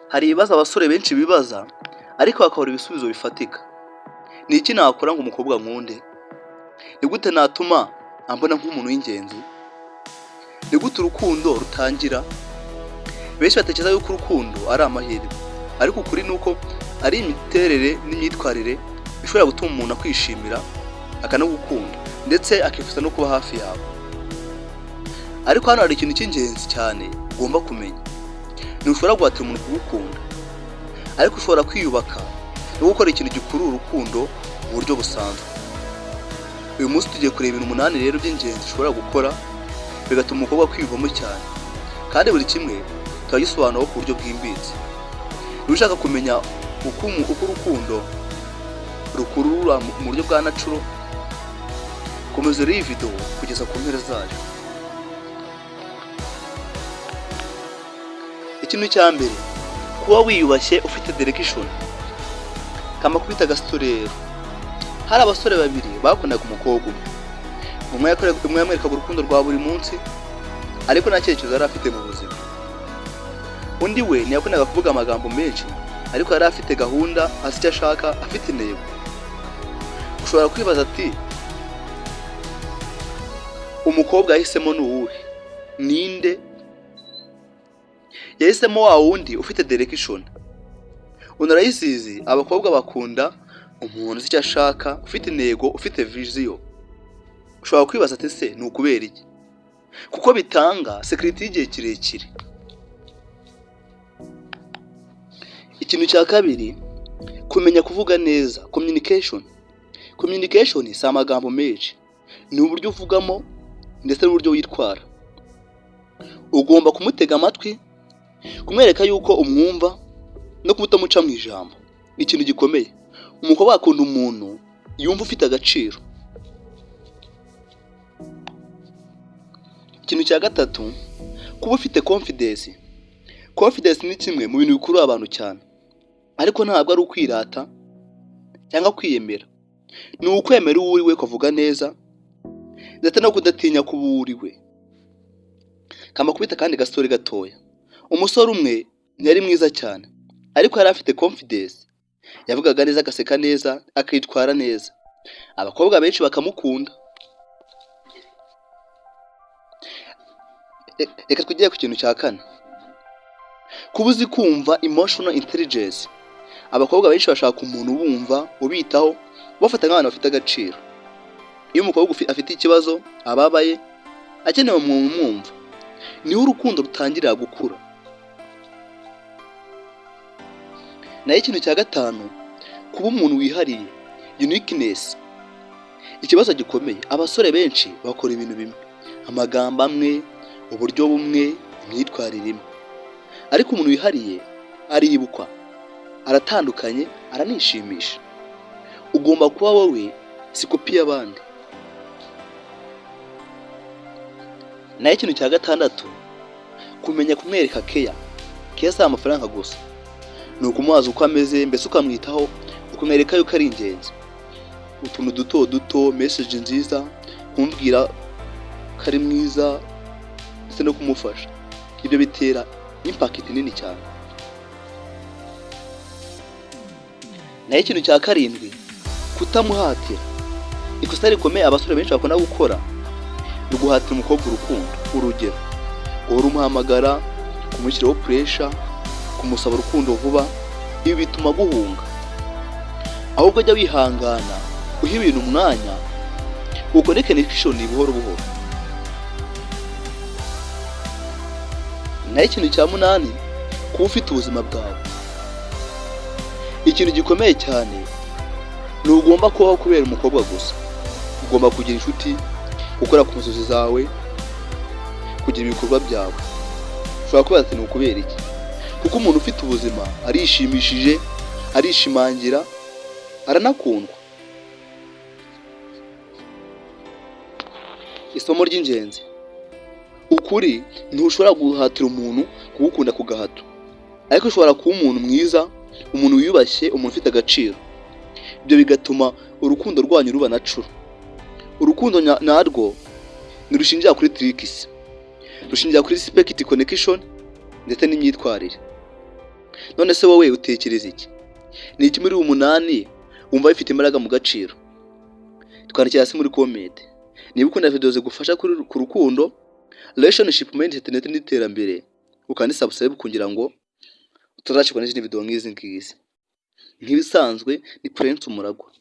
Hari ibibazo abasore benshi bibaza ariko bakabura ibisubizo bifatika. Ni iki nakora ngo umukobwa nkunde? Ni gute natuma ambona nk'umuntu w'ingenzi? Ni gute urukundo rutangira? Benshi batekereza yuko urukundo ari amahirwe, ariko ukuri ni uko ari imiterere n'imyitwarire bishobora gutuma umuntu akwishimira, akanagukunda, ndetse akifuza no kuba hafi yawe. Ariko hano hari ikintu cy'ingenzi cyane ugomba kumenya: ntushobora guhatira umuntu kugukunda, ariko ushobora kwiyubaka no gukora ikintu gikurura urukundo mu buryo busanzwe. Uyu munsi tugiye kureba ibintu 8 rero by'ingenzi ushobora gukora bigatuma umukobwa akwiyumvamo cyane, kandi buri kimwe turagisobanuraho ku buryo bwimbitse. Niba ushaka kumenya uko urukundo rukurura mu buryo bwa natural, komeza urebe iyi video kugeza ku mpera zayo. Ikintu cya mbere, kuba wiyubashye, ufite direction. Kamakubita agasito rero. Hari abasore babiri bakundaga umukobwa umwe. Umwe yamwerekaga urukundo rwa buri munsi, ariko nta cyerekezo yari afite mu buzima. Undi we ntiyakundaga kuvuga amagambo menshi, ariko yari afite gahunda, azi icyo ashaka, afite intego. Ushobora kwibaza ati: "Umukobwa yahisemo ni uwuhe? Ninde?" Yahisemo wa wundi ufite direction. Unarayisizi, abakobwa bakunda umuntu uzi icyo ashaka, ufite intego, ufite vision. Ushobora kwibaza ati: "Se ni ukubera iki?" Kuko bitanga security y'igihe kirekire. Ikintu cya kabiri, kumenya kuvuga neza, communication. Communication si amagambo menshi, ni uburyo uvugamo ndetse n'uburyo witwara. Ugomba kumutega amatwi, kumwereka yuko umwumva no kutamuca mu ijambo. Ni ikintu gikomeye. Umukobwa akunda umuntu yumva ufite agaciro. Ikintu cya gatatu, kuba ufite confidence. Confidence ni kimwe mu bintu bikurura abantu cyane, ariko ntabwo ari ukwirata cyangwa kwiyemera. Ni ukwemera uwo uri we, ukavuga neza, ndetse no kudatinya kuba uwo uri we. Kamakubita kandi gastori gatoya. Umusore umwe ntiyari mwiza cyane, ariko yari afite confidence. Yavugaga neza, agaseka neza, akitwara neza. Abakobwa benshi bakamukunda. Reka twigire ku kintu cya kane. Kuba uzi kumva, emotional intelligence. Abakobwa benshi bashaka umuntu ubumva, ubitaho, ubafata nk'abantu bafite agaciro. Iyo umukobwa afite ikibazo, ababaye, akeneye umuntu umwumva, niho urukundo rutangirira gukura. Naho ikintu cya gatanu, kuba umuntu wihariye, uniqueness. Ikibazo gikomeye, abasore benshi bakora ibintu bimwe, amagambo amwe, uburyo bumwe, imyitwarire imwe. Ariko umuntu wihariye aribukwa, aratandukanye, aranishimisha. Ugomba kuba wowe, si kopi y'abandi. Naho ikintu cya gatandatu, kumenya kumwereka care. Care si amafaranga gusa, ni ukumubaza uko ameze, mbese ukamwitaho, ukamwereka yuko ari ingenzi. Utuntu duto duto, message nziza, kumubwira ko ari mwiza ndetse no kumufasha. Ibyo bitera impact nini cyane. Naho ikintu cya karindwi, kutamuhatira. Ikosa rikomeye abasore benshi bakunda gukora ni uguhatira umukobwa urukundo. Urugero, guhora umuhamagara, kumushyiraho pressure, kumusaba urukundo vuba, ibi bituma aguhunga. Ahubwo jya wihangana, uhe ibintu umwanya, ukore connection buhoro buhoro. Naho ikintu cya munani, kuba ufite ubuzima bwawe. Ikintu gikomeye cyane, ntugomba kubaho kubera umukobwa gusa. Ugomba kugira inshuti, gukora ku nzozi zawe, kugira ibikorwa byawe. Ushobora kubaza ati: "Ni ukubera iki?" Kuko umuntu ufite ubuzima arishimishije, arishimangira, aranakundwa. Isomo ry'ingenzi: ukuri, ntushobora guhatira umuntu kugukunda ku gahato, ariko ushobora kuba umuntu mwiza, umuntu wiyubashye, umuntu ufite agaciro. Ibyo bigatuma urukundo rwanyu ruba natural. Urukundo narwo ntirushingira kuri tricks, rushingira kuri respect, connection ndetse n'imyitwarire. None se wowe utekereza iki? Ni iki muri 8 wumva bifite imbaraga mu gaciro? Twandikira hasi muri comment. Niba ukunda video zigufasha ku rukundo, relationship, mindset ndetse n'iterambere, ukandi subscribe kugira ngo utazacikwa n'izindi video nk'izi ngizi. Nk'ibisanzwe, ni Prince Umuragwa.